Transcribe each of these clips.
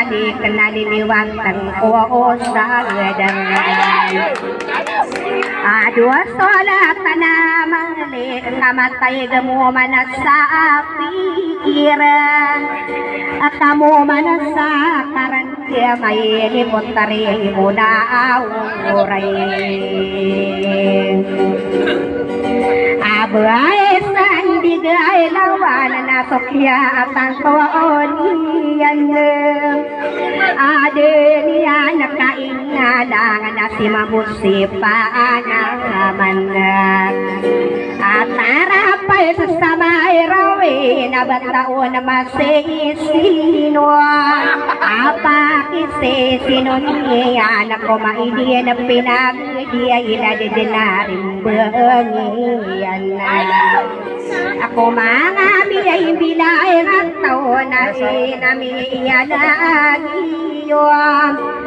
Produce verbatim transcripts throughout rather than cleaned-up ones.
Di kena liliwat tengko o sa dan. Ado solat na mangli ka matay gamo manasa pikiran. Kamo manasa karan kiyamay ni putari muna awuray. Abay sandigay lawan na sokiya tangko oniyan. Aden iyan kaingalang na si Mamusi pa anaman. Atarapay sa samay rawi na bataon masisino. Apakisisino niyan ko maidin pinagdiya ila dedenarim bengiyan. Ako manga miyay bilay nga taw na inami iya lagi yo.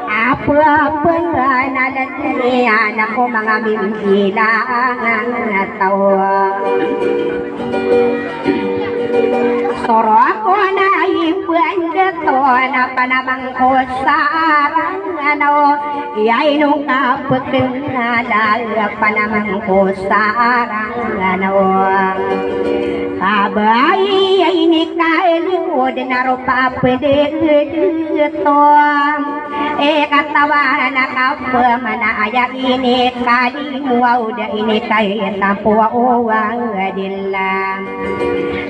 Apo apo na lagi ako manga miyay bilay nga taw. Soro ako na ipuan gato na panamang ko sarang ano. Iyai nung kapekengala panamang ko sarang ano. Abay iyai ni kailingod na ropa pedegeto. E katawan a kapemana aya ini kalimuaw da ini kaitampo a owang dila.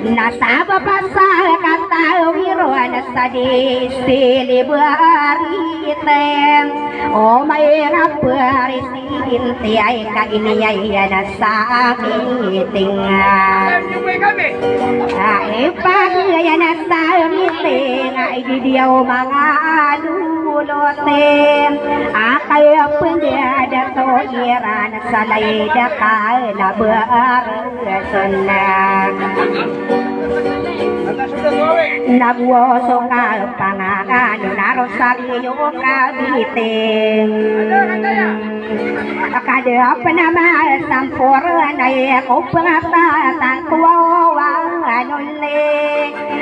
Na sabap a sa katawi ron sa di silibariten. O mairap a risinti ay kainiyay na sa miting. Ay pag yan na sa miting ay di diyaw manga aluloten. Akay a pendada to iran sa layda ka na bar Sunna. Nagwo so kapangangano na Rosario Cavite. Kada pen a masamporon ay ko pengatatanto a wawan onle.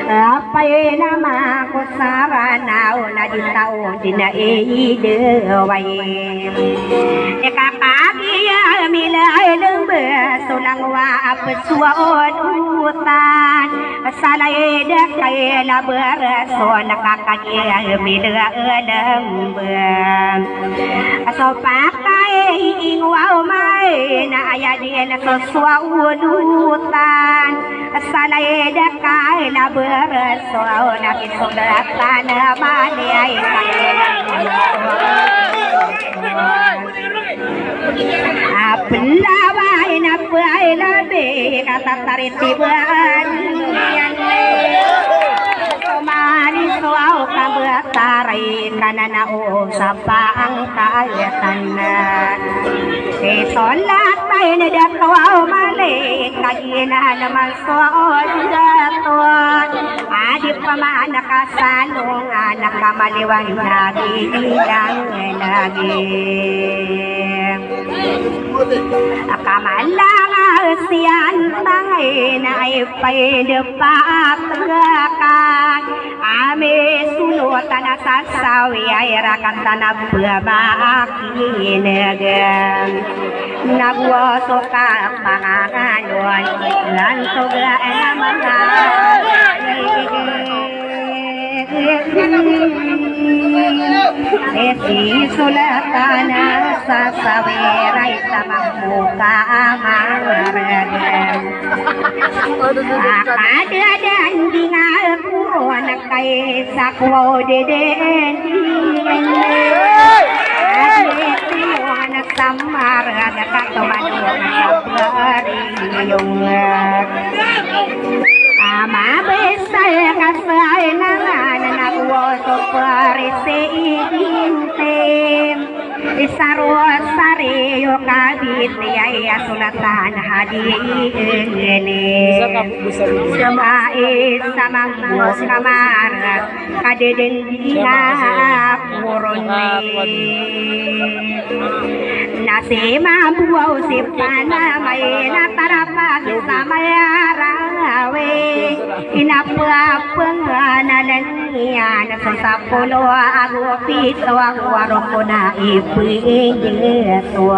Apay na mako sarana o na di taw di na idaway. Ikakagi a milalembe so langwa a pesowa o dotan. Salay da kay laber so nakakagi a milalembe. So pakay ingwa o may na aya di na so sowa o dotan. Salay da kay laber so na kisoda tana mani ay kay. Apelaway na pay labi ka tatariti bani. Mani so aw ka bataray ka na na o sa pangkayatan na. Isolat na ini da to aw mali ka gina na man so o daton. Adi pa man ka sanong anak ka maliwan na di ilang lagi. Akamalang a siyan tangay na ipay depat ka. Ami sunotan a sasawi ay rakan tana pemakinegam. Nagwo so kapanganganon, lantog a manga. Isi sulatan a sasawi ray sa mambo ka a maragam. Akadadanding a koron a kay sa kowa o dedending. Aditiyo na samar a da ka tomado sa pariyong. Amabesay ka sa inanan a nagwo so parisigintim. Isa rosaryo kabit iyai a sulatan hadi ini. Isa mambo ka mara kadedending a koron. Na si mambo si panamay na tarapa sa mayara. Awi, inapapanganalan iyan so sapolo ago pito a warok na ipinto.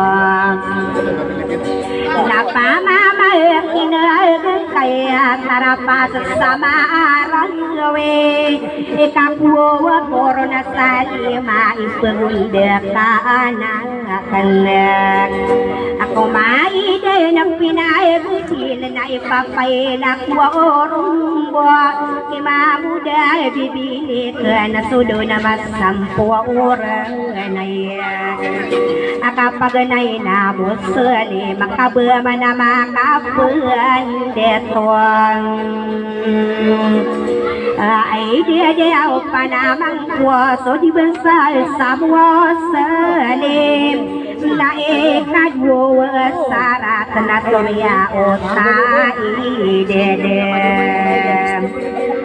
Na pamamakineg kaya tarapat sa maarang gawin. Ikapowa ko ron a salima ipagundek ka anak. Kanek ako maiden a pinaegedil na ipapailak wa orombo. Imamoda bibilik na sodo na masampo orang na iya. Akapaganay na mosoli makabama na makapandeton. Ay, di, di, aw, panamang kuwaso di basa sa buwas salim. Na ikadowa sarat na toriya o taidedem.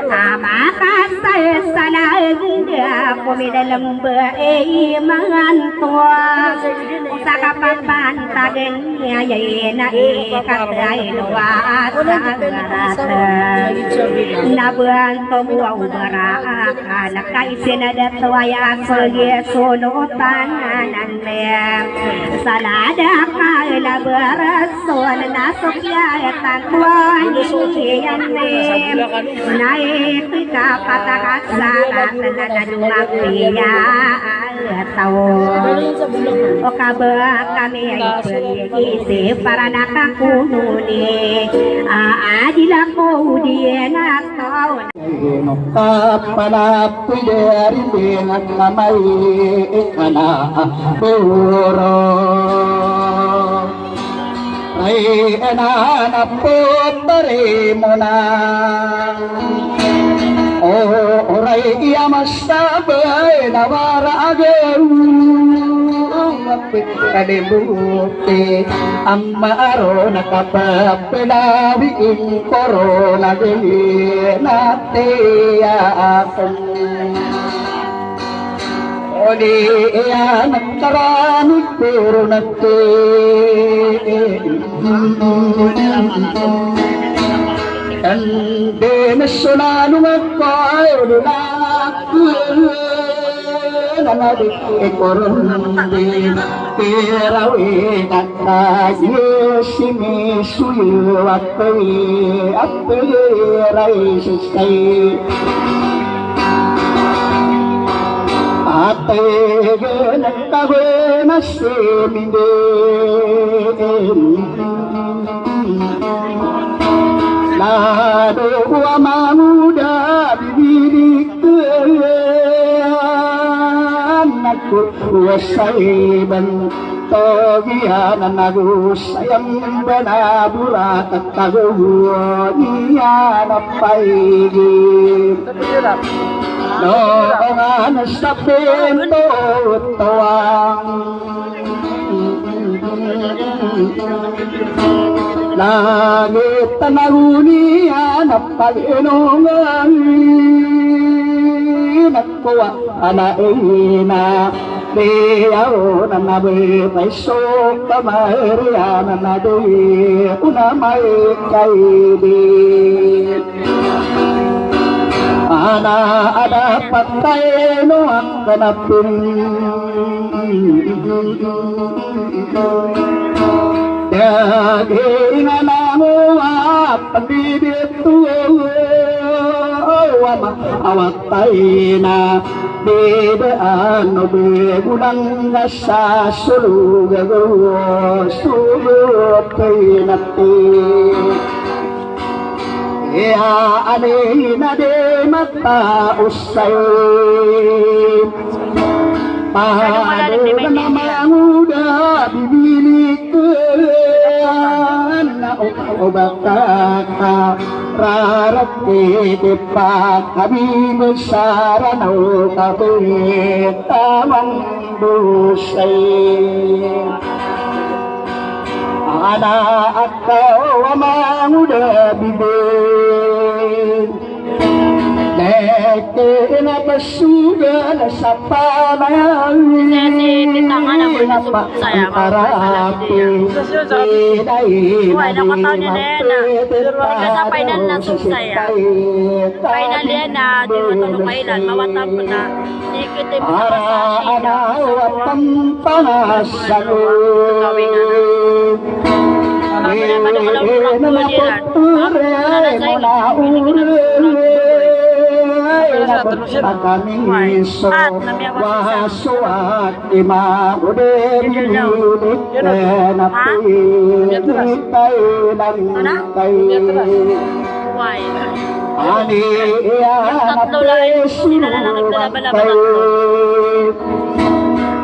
Ama kasal sa lagenda ko midalem ba iman tuwa. Sa kapapantagan Aya ina i katay no wa sa garata. Na banto mo wa ubara aka na kaisin a dato aya so Yesu no tanan me. Salada ka ila barason na sokya tantuan iyan me. Na ikapatakasarat na nadumapiya. Taw o kaba kami ay pagigisi para nakakununi a adila ko di na taw. Kapanapoy dari dengan kamay ikana buro. Ray ena na potari mo na. O, o ray iya masabay na wara agaw. Apit kalibuti. Amma aro na kapapelawi ingkoro na gili na tiya akong. Odi iyan a karani koro na ti. Andi na sonano nga kay odi na. Nanadi ikoron di. Pirawi na Kaji simisuyo api, api ray sisay. Api gana kago na simindi. Lado wa mangoda bibilik. Anak ko wasay ban togiyan a nago sayang bana bura tatago niyan a paigi. Noongan sa pinto tawang. Langit a nago niyan a paginongan. Kowa ana ina, biyaw na nabitay so kamariyan na di ko na may kaidi. Ana ada patay no akana pin. Daging ana mo apandidit to ama awat Taina bida ano bigunang nga sa sulugago sulugago pinati. Iya ani na di mata usay. Pado na mangoda bibilik na o bakaka. Rarap iti pakabingo sa Ranaw ka bangit a mambosay. Ana akaw a mangoda bibin. Kena pasogal sa pamayaw. Sesi titanga na mo na subok saya, mawapasala di dia. Wai, na kataw niyan na yan na. Ika sa final na subok saya. Final iyan na, di na tano kailan, mawatap na. Ara anaw a pampangasa ko. Ina na pagpuri mo na uri. Ina na pagpuri mo na uri. Wa so a di ma ko di di di di na pi di kay lang kay. Ani iya na pesiyo kay.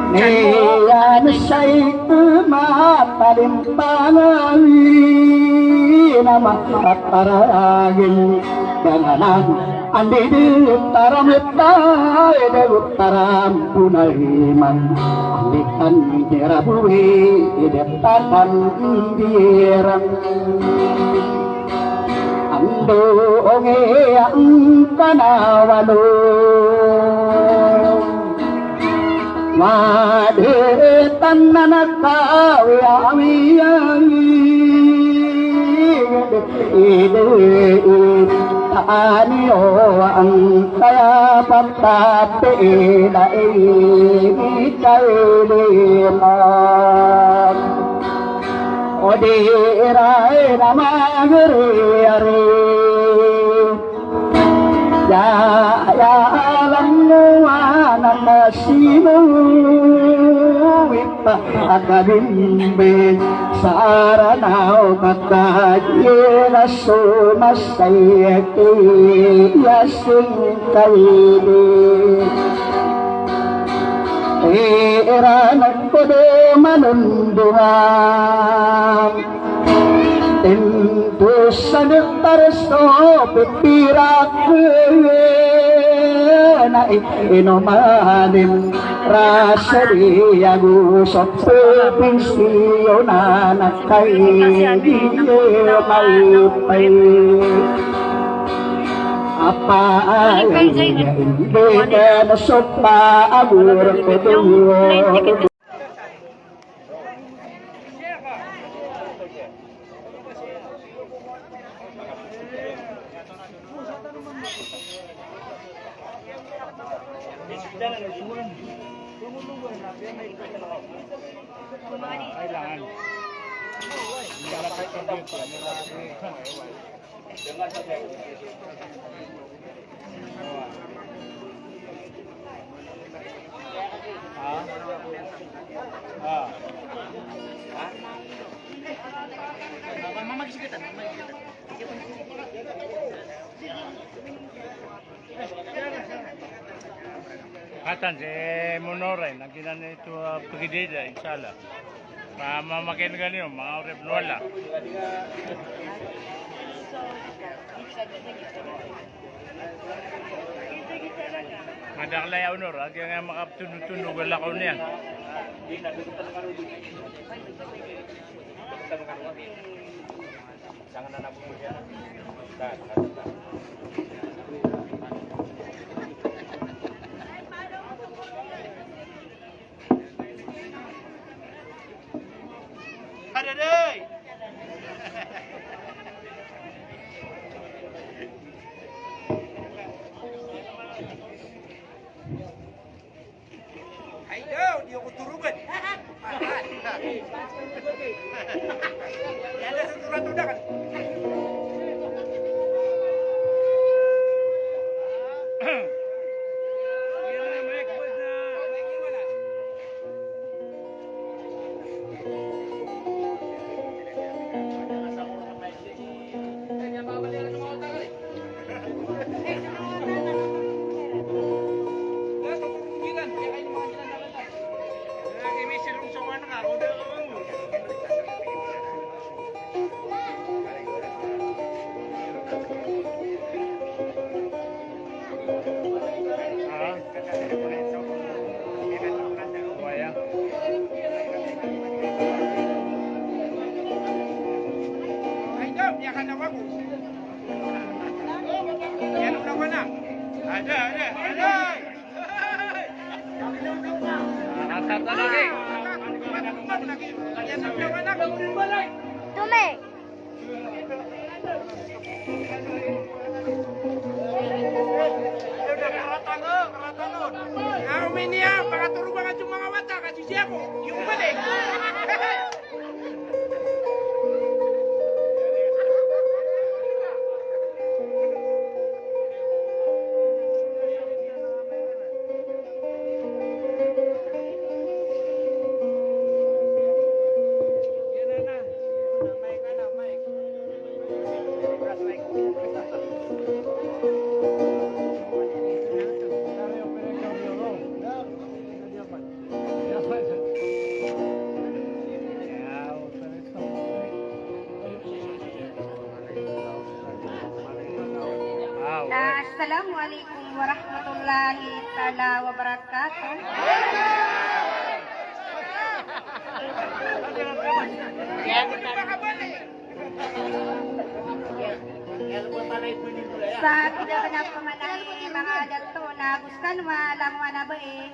Niyan sa ito mapalimpangawin a makaparagin. Danganan andi di taram letay, di taram punay man. Andi kan dirabuwi, di takan dirang. Ando ongi ang kanawalo. Madi tanan a kawiyawiyan. Ide i taniyo ang kaya pagtapi ina i kailiman. O di iray na magari-ari. Ya, ya alam mo anak a sino ipa akabimbi sa aranaw ka kagiya na so masayaki ya singkaili. Iran ko do manundungan. Tinto sa nektar so pipirak na i inomanim rasa di ago so pepinsiyo na nakay di malipay. Apa ay bete na so pa agur ko do. Katan si Monoray, na giyanan ito, ah, pagidida, inshallah. Ma-, mamakin ka niyo, mga urip nwala. Madakl aya onor, agi nga makaptundotundog a lakaw niyan. Ay, daw, di ako turugan. Yan na sa turan-turan. Tome. Karatan, o, karatan on. Aw, miniya, pakatoro ba ka so manga wata, ka sisi ako. Iyo balik. Assalamualaikum warahmatullahi taala wabarakatuh. Sa pd a pman a manga dato na go skano a langowan a bai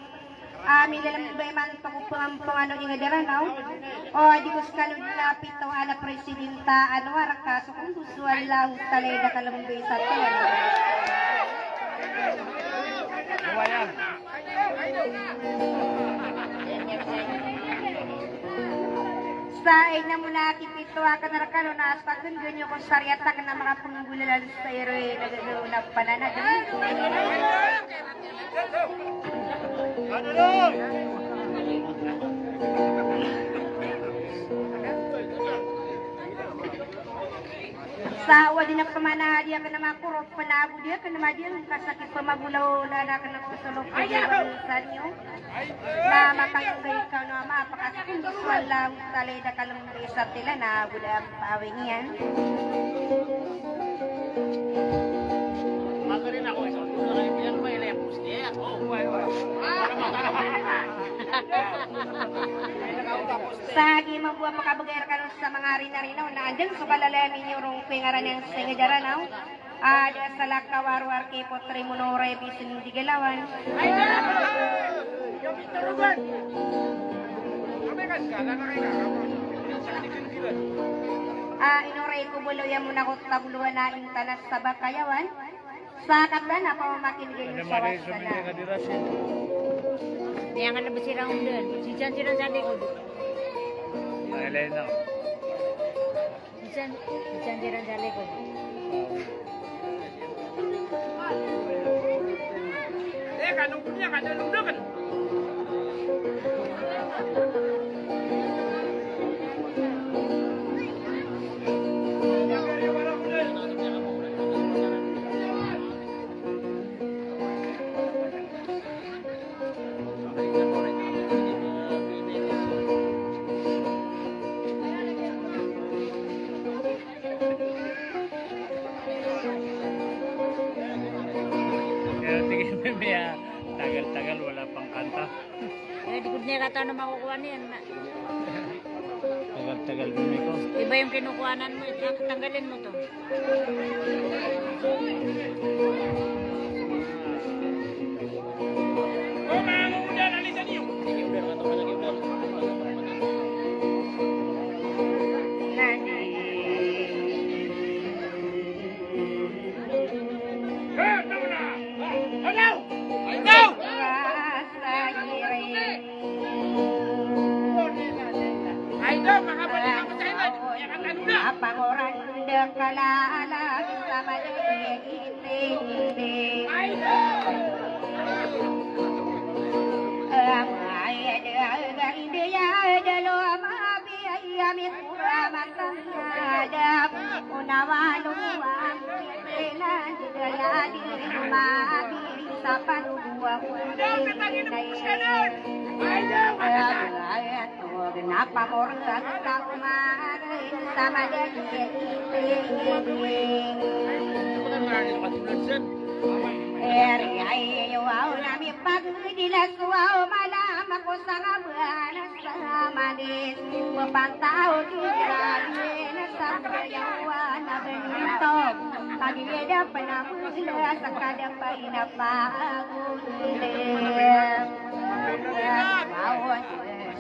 a milalmbay man pn ko pangapangano ingd a Ranaw. O di ko skano dn a pito a presidenta a Anwar ka so kongko so Allahu taala i da kalmbay sa tiyana. Sa ina mo na kipito a kna rkano na astaken gn iyo ko sariyat a kna makapanggolalan sa iroy na gagawin a pananag. Sa o di na pman a di akn makorop na ago di akn madiyang ka sa kipamagolaola na kna ko solok a di a bansa niyo. Na matanggay kano a mapakaskn so Allahu taala i da kalmbay sa tiyana a gola pawing iyan. Sa di mambo a pakabgay rkano sa manga rina-rinaw na andang so kalalayamin iyo ron ko ingaran iyan sa ingd a Ranaw. A da salakaw a rowar ki potri mono ray bisn di galawan. A ino ray ko baloy a mona ko tablowan a intanas sa bakayawan. Sa katan a pamamakin gn iyo sa wasana. Niyangan na ba siran omdan? Sisan siran sa likod. Ay, lay na. Bisan, bisan di ran sa likod. Eh, kanong punya, kada nungdakan. Kaya tingin mo, Mia, tagal-tagal, wala pang kanta. Eh, di ko niya kata na makukuha niyan na. Tagal-tagal din ito. Iba yung kinukuhanan mo, ito, tanggalin mo to. Ay, daw, makabalik ako sa iba. Kaya ka tanong na. Apangoran da kalala sa madagiti tindi. Ay, daw. Ang ayad aga hindi ya dalo mabi ay amit kuramat ang adap. Unawa luwan, pinandigayadi, mabi sa panuwa, pinay. Ay, daw, makabalik. Tog na pamorag ka umaring sa madagiti tingting. Eri ay iyo aw na mipagdilas waw malam ako sa kabalas sa malis. Mapantaw di sa linas Sa kayawan a bento, pagilid a panamula sa kadapain a pagulid.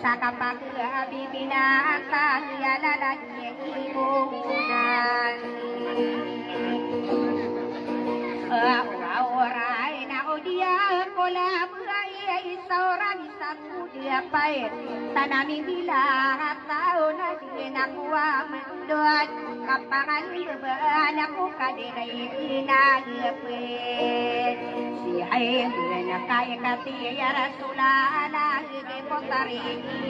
Sa kapagkabibinatang ya lalaki ibunan. Aw, aw, oray na o diya ko labay, isa oran isa ko diya pay. Tanami bila a taw na di na ko amandod. Kapangan babaan ako kadiray inagapin. Si ay na kay kati ya Rasulallah, di ko tari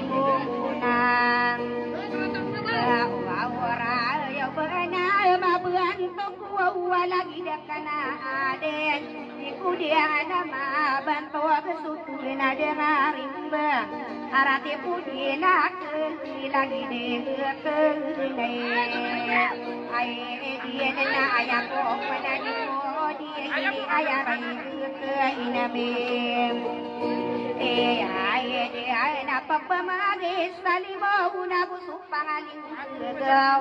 ibunan. Aw, aw, oray, aw, bana, mabanto ko, aw, wala gida kana adin. Di ko di ana mabanto a kasukul na di marimba. Arati ko di na kul di lagi di kul. Ay, di na aya ko, mana di ko, di, di aya ray kul inami. Eh, ay, di, ay, na pagpamagis, talimo, una ko so pangaling Ikaw,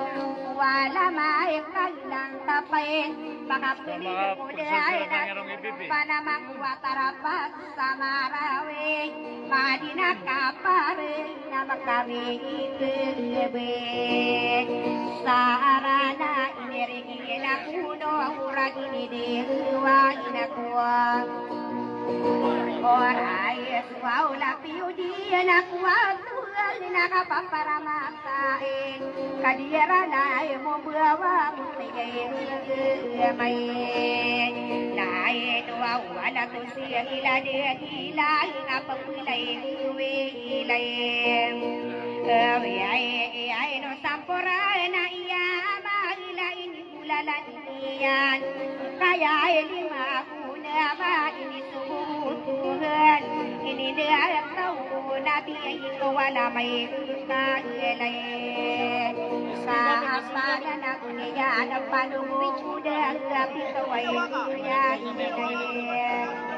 wala maipaglang kapay, makapili ko dahil na panamang kuwatarapat sa marawi, madina kapare na makami ikebe. Sa arana inirigin ako no urag inidiwa inakuwa. Oray, suwaw lapiyo di inakuwa, tuwal na kapaparama Sain, kadiyara na imo bawa mo tigay may. Lain wa wala ko siya ilade, ilay nga pagpilay, uwi ilay. Uwi ay, ay, no sampora na iya, ma ilain Ulalan iyan, kaya ay lima ko na ba ini subutuhan, ini diyataw ko na biyay ko wala may kagelay. Sa apalan ako niya na panugo ko dahil kapito ay niya ilay.